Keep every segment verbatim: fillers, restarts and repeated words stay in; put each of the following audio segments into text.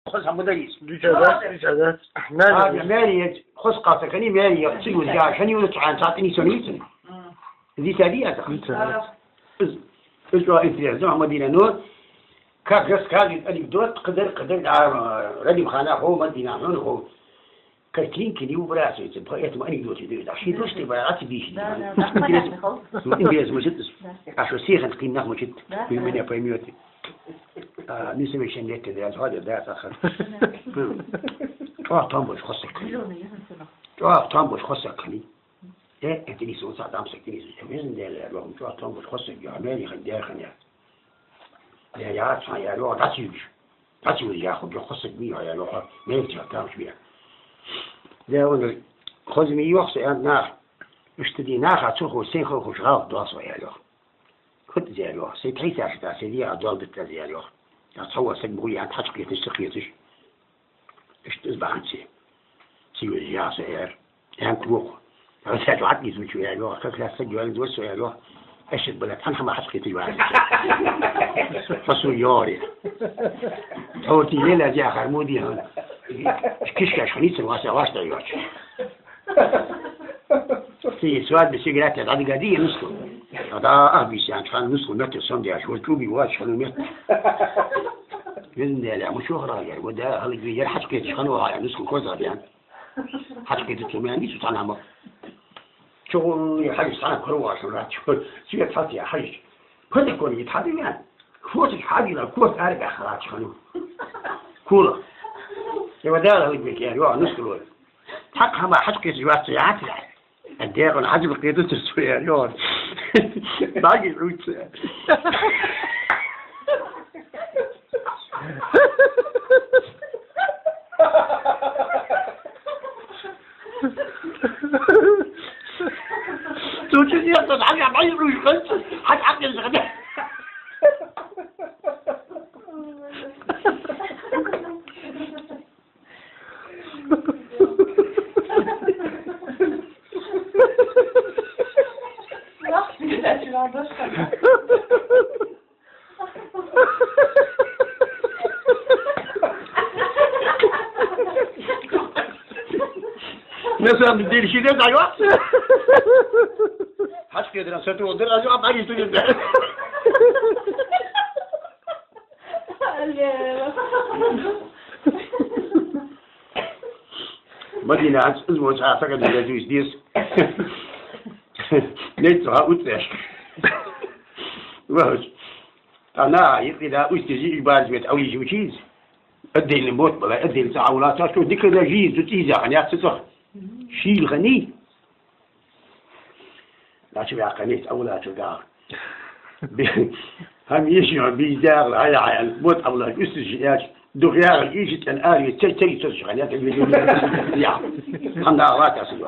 хоза хӀама ма дарий из. Дича дац, дича дац. Нана. А, маьре яц, хоза кхалсаг хиннай, маьре яц, цига вуза, шоана ювцача хьан цхьа тӀанийсвеннавий цунна? Дийца дий аз? Дийца дац. Из, из чӀоагӀа интересно, Мадина, ну, как рассказывает анекдот, кхыдар, кхыдар, а, Радим хана хов, Мадина хьона хов. Картинки не выбрасываются, поэтому анекдоты дают. А ши просто бара, а тебе ещё. Да, да, да, интересно, понятно, хол. Ну, интересно, может, да. А что, всех их нах, может, да, вы да. Меня поймёте. А, несовершеннолетний, да, я сходил, да, сахар. Да. ЧӀоагӀа товш хоза саг хиннай. Зелёный, я знаю, всё равно. ЧӀоагӀа товш хоза саг хиннай. Э, это не солнце, а там саг, это не солнце. Везде, да, я говорю, чё, там вот хоза саг, я, мери хан, дер хан, я. Я, я, ца, я, я, дацуьйгаш. Дацуьйгаш, я, ху, я, хоза саг ма йий, я, я, ху, мери ца, там шве. Я, он, хоза ма йий, йоах со, я, нах. Иштта дий, наха цу ху, сен ху, ху, жгал, досо, я, я. Хут, я, я, сен тхьийсаш, да, сен, я, дол, дит, я, я. Я, цхьа ва саг, бу, я, тхьач, кхеташ, ца, кхеташ. Иштта из бахьан чу. Цига веза яхаш яр. Ян круг. Аса хьатӀа из вичу яр, йоах, как раз саг йоалла из вичу яр, йоах. Эшшет бала, тхан хӀама хьаькхийташ вац. Хьо сона йоагӀар. Тхьовра тӀа лела яхар муди хьона. Кишкаш хьаницар васа васта йоч. Ци свадьбе сигарет дӀадига дий нускал. Ада ах бисян, чхан нускал метр сом деш, вот чуби вач, хьану мет. Везан Даьла, ма шохра яр, вот да, хьалига яр хьачкхеташ хьану хьая, нускал коза дян. Хьачкхеташ цу мянди цу цхьана ма. Чо хьаьж цхьана кора ваш, врач. Свет хьат я хьаьж. Патакон вит хьадивян. Кот хьадила, кот арга халач хьану. Кула. Ева Даьла хьалига яр, йо, нускал. Хьакъ хӀама хьачкхеташ вац яхар. ДегӀан хьажал кхетацар цо яр, йо. Баги уц. Цу чу яхар хьажа баги уц ханц, хьаж хьакхеташ хана. На самом деле, сидеть даёт. Хачке дран сату дыр азу а пари туди да. Мадина, аз, аз вот а сага да дус дис. Нет, а утвеш. Вот. Она, если да, усть зи и баз вет, а уйзи учиз. Отдельный бот была, отдельный ца аула, так что дика да жизнь тут и за, а не отца. Шил хани. Начал я конец аула чуга. Хам иши ма биздяр, ай, ай, вот аула, усть зи яч. Дух я, иши тен ари, тей, тей, тей, ца, я, я. Хам да ава, та су.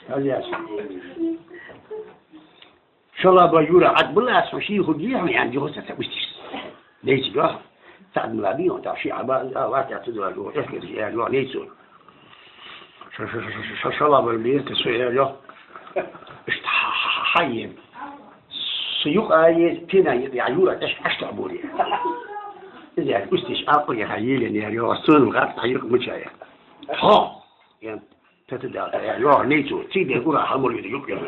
Ай, я. Шалаба Юра, ад была со ши хуги, хам ян дихо са усть зи. Дей зи го. Сад была би, он та ши аба, а, ва, та ту да, го, эс, эс, я, го, не цу. Ша, ша, ша, ша, ша, шалаба би, та со, я, го. Ишт, ха, ха, ха, ха, ем. Суюк а е, пина е, я, Юра, эш, аш та бури. Из я, усть зи, а, ко, я, ха, еле, не, я, го, сун, гад, та, юк, мучая. Хо! Ем. Тата да, я, йо, не цу, ци де ура, хьалмур юд юк, я.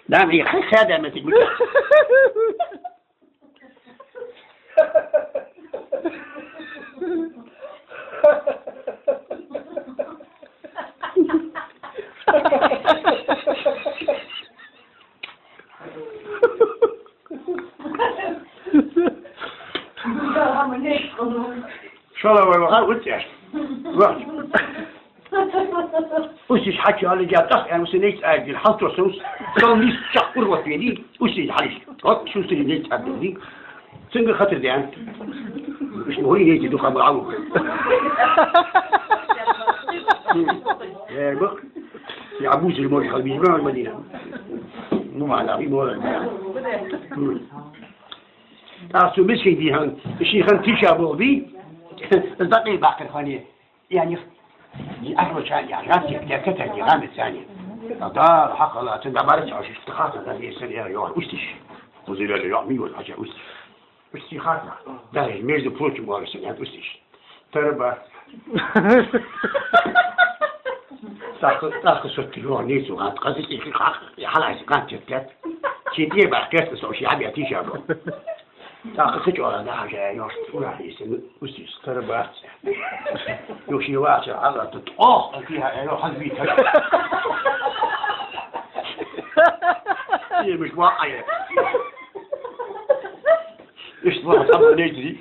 Да, ми, хай, хай, да, ми, ти, ми. Шала вай ваха уцяш. Ва. Усиш хачи али я тах, я уси нейц ай дил, халту сус. Сол нис чак урват вели, уси халиш. Вот шусри нейц ай дил. Цунга хатир дян. Уж мури нейти духа ма алу. Э, бу. Я Абу Зуль мори халби, ма Мадина. Ну, ма, на, и мора, да. Так, су миски дихан, шихан тиша бу би. Дакъи бакъир хани. Яни, и ахло ча, я, гамси, я, ката, я, гамси, яни. Да, да, хьакъ хилар, цун дӀабӀарга чӀоагӀа шишта хатта, да, десар, я, йоах, устиш. Хоза лела, йоах, миёл хьача уст. Устий хатта. Да, между прочим, оалаш санна, устиш. Тара бац. ТӀаккха, тӀаккха сотта йоах, нийсу гӀанд, къази тӀехи хьакъ, я хьалайса гӀанд четтет. Ший тӀе бахкеста со, ший хьабя тийша бо. ТӀаккха кхы чӀоагӀа да хьажа, йоах, ура, хьийса, устиш, тара бац. Йоах, ший ваха, Алла, ту тӀох, а кхы хьа, йоах, хьан вита. Ший миш ваха, я. Ишта ваха, сама лежи.